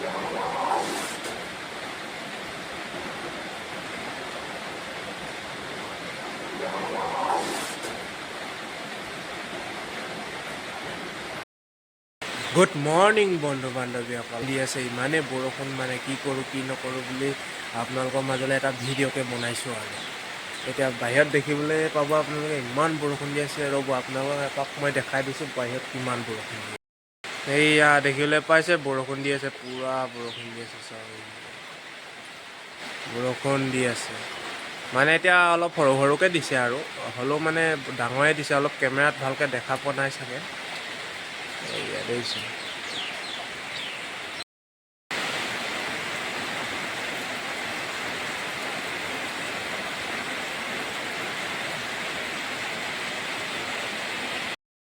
Good morning বন্ধু বান্ধৱীসকল। দি আছে ইমানেই বৰষুণ, মানে কি কৰোঁ কি নকৰোঁ বুলি আপোনালোকৰ মাজলৈ এটা ভিডিঅ'কে বনাইছোঁ। আৰু এতিয়া বাহিৰত দেখিবলৈ পাব আপোনালোকে, ইমান বৰষুণ দি আছে। ৰ'ব, আপোনালোকক এপাক মই দেখাই দিছোঁ বাহিৰত কিমান বৰষুণ দি আছে। এইয়া দেখিবলৈ পাইছে, বৰষুণ দি আছে, পূৰা বৰষুণ দি আছে। চাওক, বৰষুণ দি আছে। মানে এতিয়া অলপ সৰু সৰুকৈ দিছে আৰু হ'লেও মানে ডাঙৰে দিছে। অলপ কেমেৰাত ভালকৈ দেখা পোৱা নাই চাগে। এইয়া দেখিছোঁ।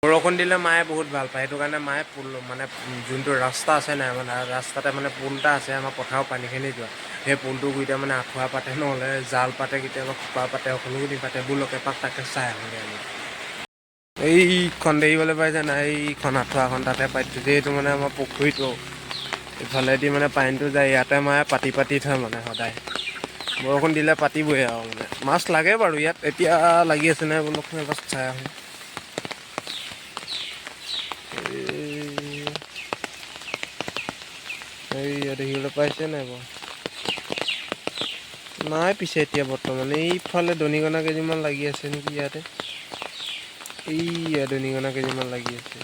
বৰষুণ দিলে মায়ে বহুত ভাল পায়। সেইটো কাৰণে মায়ে পুল, মানে যোনটো ৰাস্তা আছে নাই, মানে ৰাস্তাতে মানে পুল এটা আছে আমাৰ পথাৰৰ পানীখিনি যোৱা, সেই পুলটো গুৰিতে মানে আঁঠুৱা পাতে, নহ'লে জাল পাতে, কেতিয়াবা খোপা পাতে, সকলোখিনি পাতে। ব'লক, এপাক তাকে চাই আহোঁগৈ আমি। এইখন দেখিবলৈ পাইছে নাই? এইখন আঁঠুৱাখন তাতে পাতি থৈছে। এইটো মানে আমাৰ পুখুৰীটো, ইফালেদি মানে পানীটো যায়। ইয়াতে মায়ে পাতি পাতি থয়, মানে সদায় বৰষুণ দিলে পাতিবই আৰু। মানে মাছ লাগে বাৰু ইয়াত। এতিয়া লাগি আছে নাই, বোলো এবাৰ চাই আহোঁ। এইয়া দেখিবলৈ পাইছে নাই বাৰু? নাই পিছে এতিয়া বৰ্তমান। এইফালে দনিকণা কেইজনমান লাগি আছে নেকি ইয়াতে? এইয়া দনিকণা কেইজনমান লাগি আছে।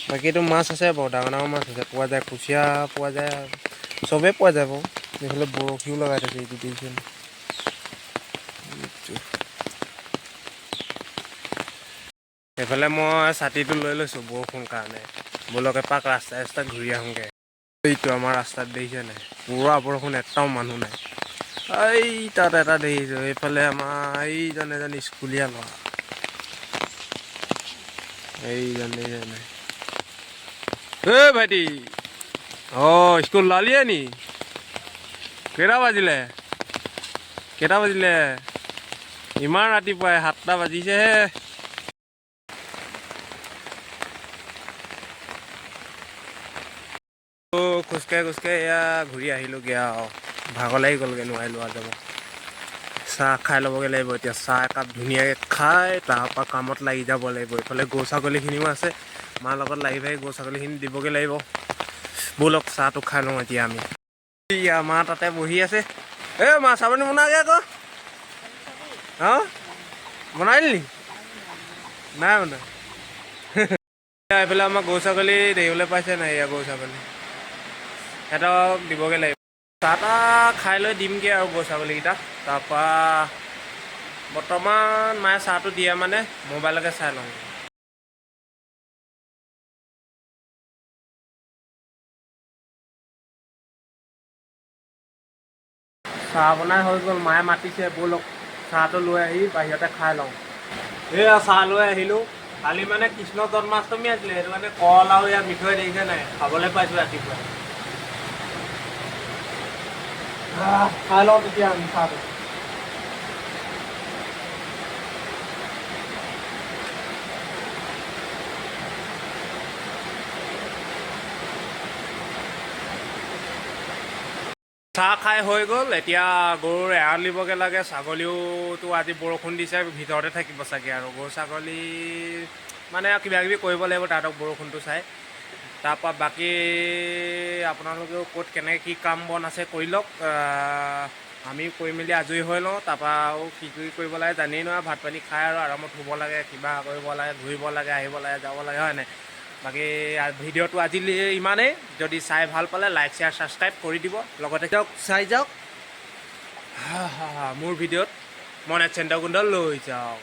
বাকীটো মাছ আছে বাৰু, ডাঙৰ ডাঙৰ মাছ আছে, পোৱা যায়। কুচিয়া পোৱা যায়, চবেই পোৱা যায় বাৰু। এইফালে বৰশীও লগাই থৈছে, এইটো দেখিছে। এইফালে মই ছাতিটো লৈ লৈছোঁ বৰষুণ কাৰণে। ব'লক, এপাক ৰাস্তাই ৰাস্তাই ঘূৰি আহোঁগৈ। এইটো আমাৰ ৰাস্তাত দেখিছে নাই, পূৰা বৰষুণ, এটাও মানুহ নাই। এই তাত এটা দেখিছোঁ। এইফালে আমাৰ এইজন এজন স্কুলীয়া ল'ৰা, এইজন দেখিছে নাই? ঐ ভাইটি, অঁ, স্কুল ওলালিয়ে নি? কেইটা বাজিলে? কেইটা বাজিলে? ইমান ৰাতিপুৱাই, 7টা বাজিছেহে। খোজকাঢ়ি খোজকাঢ়ি এয়া ঘূৰি আহিলোগৈ আৰু ভাগৰ লাগি গ'লগৈ, নোৱাৰিলোঁ আৰু যাব। চাহ খাই ল'বগৈ লাগিব এতিয়া। চাহ একাপ ধুনীয়াকৈ খাই তাৰপৰা কামত লাগি যাব লাগিব। এইফালে গৰু ছাগলীখিনিও আছে, মাৰ লগত লাগি ভাগি গৰু ছাগলীখিনি দিবগৈ লাগিব। ব'লক, চাহটো খাই লওঁ এতিয়া আমি। এইয়া মা তাতে বহি আছে। এই মা, চাহ পানী বনাগে আকৌ। অঁ, বনাই দিলি? নাই বনোৱা। এইফালে আমাৰ গৰু ছাগলী দেখিবলৈ পাইছে নাই? এয়া গৰু ছাগলী, সিহঁতক দিবগৈ লাগিব। চাহ তাহ খাই লৈ দিমগৈ আৰু গৰু ছাগলীকেইটা। তাৰপৰা বৰ্তমান মায়ে চাহটো দিয়ে, মানে মোবাইলকে চাই লওঁ। চাহ বনাই হৈ গ'ল, মায়ে মাতিছে। ব'লক, চাহটো লৈ আহি বাহিৰতে খাই লওঁ। এয়া চাহ লৈ আহিলোঁ। কালি মানে কৃষ্ণ জন্মাষ্টমী আছিলে, সেইটো কাৰণে কল আৰু ইয়াত মিঠৈ দেখিছে নাই, খাবলৈ পাইছোঁ ৰাতিপুৱা। খাই লওঁ তেতিয়া আমি চাহটো। চাহ খাই হৈ গ'ল। এতিয়া গৰুৰ এৰাল দিবগৈ লাগে। ছাগলীওতো আজি বৰষুণ দিছে, ভিতৰতে থাকিব চাগে। আৰু গৰু ছাগলী মানে কিবা কিবি কৰিব লাগিব তাহাঁতক বৰষুণটো চাই। তাৰপৰা বাকী আপোনালোকেও ক'ত কেনেকৈ কি কাম বন আছে কৰি লওক। আমি কৰি মেলি আজৰি হৈ লওঁ। তাৰপৰা আৰু কি কি কৰিব লাগে জানেই নহয়, ভাত পানী খাই আৰু আৰামত শুব লাগে, কিবা কৰিব লাগে, ঘূৰিব লাগে, আহিব লাগে, যাব লাগে, হয় নাই? বাকী ভিডিঅ'টো আজিলৈ ইমানেই। যদি চাই ভাল পালে লাইক, শ্বেয়াৰ, ছাবস্ক্ৰাইব কৰি দিব। লগতে যাওক, চাই যাওক। হা হা হা, মোৰ ভিডিঅ'ত মনে চেণ্টাৰ লৈ যাওক।